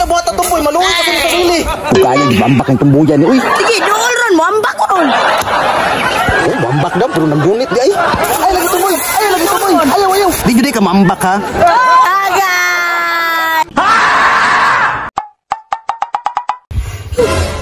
na buhata, Tumboy, maluoy ka sa sarili. Kaya gibambak ang tumbuyan ni uy. Sige, dool ron, muambak ko ron. Oh, mambak daw pero nanggunit di ay. Ay lagi, Tumboy, ay lagi, Tumboy. Ayaw, ayaw. Di jud ka mambak ha. Agay!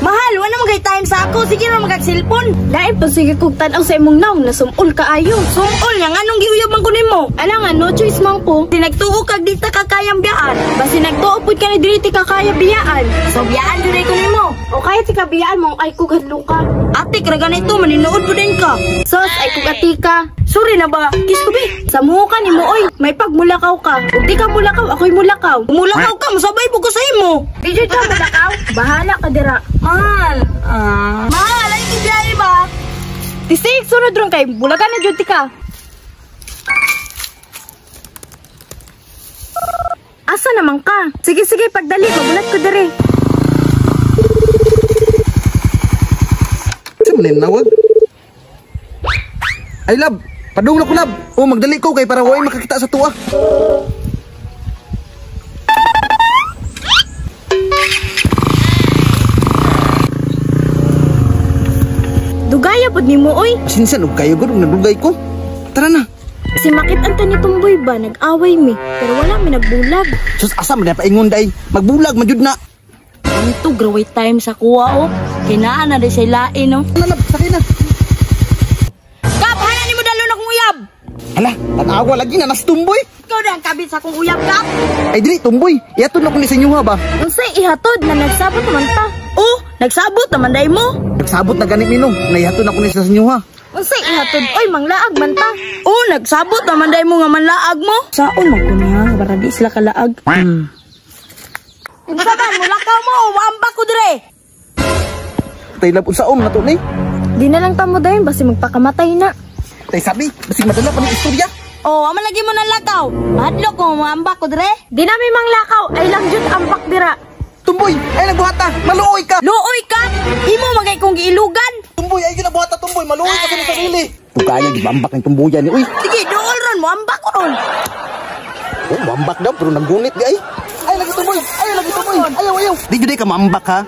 Mahal, wala man kay time sa ako. Sige ra magkag cellphone. Lain pa sige kog tan-aw sa imong naong nasumol ka ayo. Sumol nga nganong giuyab man ko nimo. Ala nga no choice man ko. Tinagtuo kag di ta kakayang biyaan. Basi nagtuo pud ka na diri ti kakaya biyaan. So biyaan jud ko nimo. O kaya ti kabiyaan mo ay kog hadluka. Ate ra ganito maninood pud din ka. Sos ay kog atika. Sorry na ba? Kiss ko bi. Sa muka ni mo oy, may pagmulakaw ka. Ug di ka mulakaw, ako'y mulakaw. Mulakaw ka, masabay po ko sa imo. Di jud ka mulakaw. Bahala ka dira. Mahal. Mahal, ay ko biyahe ba? Tisig sunod ron kay bulagan na jud ti ka. Asa naman ka? Sige sige pagdali, magulat ko diri. Sa man nawag. Ay love, padung na ko love. Oh, magdali ko kay para way makakita sa tuwa. Dugaya pud nimo oy. Pasensya og kayo gud og nadugay ko. Tara na. Si makit ang ni Tumboy ba nag-away mi pero wala mi nagbulag. Sus asa man na paingon day. Magbulag man jud na. Anto graway time sa kuha oh. Kinaan na di siya lain oh. Na love, sakay na. Kap, hana nimo dalon akong uyab. Hala, tanawa lagi na nas Tumboy. Ikaw na ang kabit sa akong uyab, Kap. Ay dili Tumboy, ihatod na ko ni sa inyo ha ba. Unsay ihatod na nagsabot man ta? Oh, nagsabot naman day mo. Nagsabot na ganit nino, naihatod na ko ni sa inyo ha. Unsay ihatod oy manglaag man ta? Oh, nagsabot naman day mo nga manlaag mo. Saon man ko niya, para di sila kalaag. Unsa man mulakaw mo, maambak ko dire. Tay love, unsaon na to ni? Di na lang ta mo dayon basi magpakamatay na. Tay sabi, basig madala pa ni istorya. Oh, ama lagi mo nang lakaw. Mahadlok ko maambak ko dire. Di na mi manglakaw ay lang jud ambak dira. Tumboy, ay nagbuhata, maluoy ka. Luoy ka. Imo magay kong giilugan. Tumboy, ay ginabuhata Tumboy, maluoy ka sa sarili. Kaya gibambak ang tumbuyan ni uy. Sige, dool ron, moambak ko ron. Oh, mambak daw pero nanggunit di ay. Ay lagi Tumboy, ay lagi Tumboy. Ayaw, ayaw. Di jud ka mambak ha.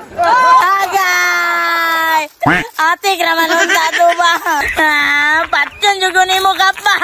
Agay! Ate, kraman sa ato ba? Ah, patyon jud ko nimo ka pa.